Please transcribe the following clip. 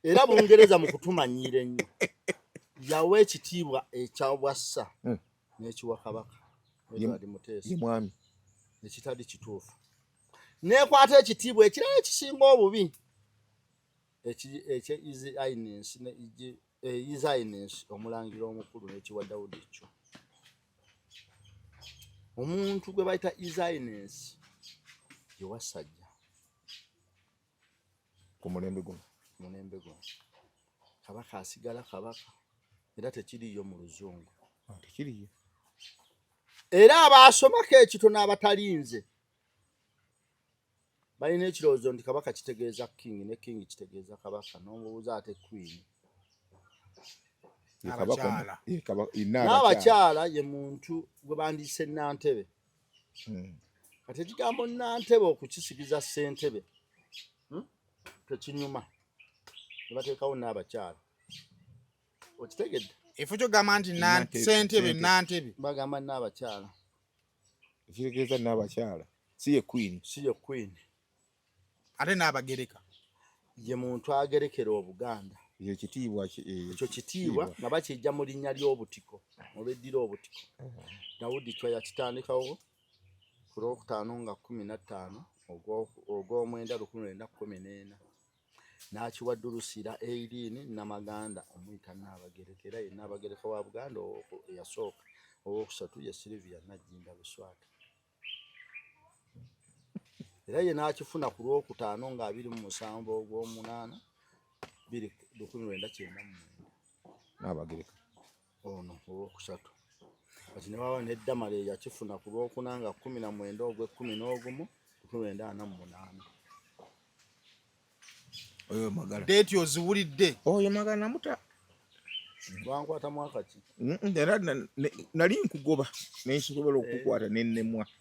Era Bungereza mu kutumanyiira ennyo yawa ekitiibwa ekyabwassa n'ekiwa Kabaka Edward Muteesa. Ye mwami. Ekitali kituufu, nekwata ekitiibwa ekirala ekisinga obubi ekye His Highness ne His Highness Omulangira Omukulu n'ekiwa Dawudi Chwa. Omuntu gwe bayita His Highness ye Wasajja. Ku mulembe guno. Mulembe guno Kabaka asigala Kabaka, era tekiriyo mu Luzungu. Ah, tekiriyo. Era abaasomako ekitono abatalinze balina ekirowoozo nti Kabaka kitegeeza king, ne king kitegeeza Kabaka. N'omubuuza ate queen? Ye Kabaka. Abakyala. Ye Kabaka, ye Nnaabakyala. N'abakyala ye muntu gwe bandiise Nantebe. Kati ekigambo Nantebe okukisigiza ssentebe, Tekinyuma, ne bateekawo n'abakyala, okitegedde? Efo kyogamba nti Nantebe, ssentebe. Ssentebe. Nantebe. Bagamba n'abakyala. Ekitegeeza Nnaabakyala si ye queen. Si ye queen. Ate n'abagereka? Ye muntu agerekera Obuganda. Ekyo kitiibwa Ekyo kitiibwa nga bakijja mu linnya ly'obutiko, olweddira obutiko. Dawudi Chwa yakitandikawo ku Lwokutaano nga 15 ogw'omwenda 1914, n'akiwa Dulusira Eirini Namaganda omuyita Nnaabagereka, era ye Nnaabagereka wa Buganda eyasooka. Owookusatu ye Silivia Nagginda Luswata, era ye n'akifuna ku Lwokutaano nga 27 ogw'omunaana 1999. Nnaabagereka. Ono owokusatu kati ne waba ne Damala eyakifuna ku Lwokuna nga 19 ogw'ekkumi n'ogumu 1948. Oyo Magala. Date oziwulidde? Oyo Magala namuta. Bankwata mwaka ki? Era nali nkugoba nensobola okukwata nenemwa.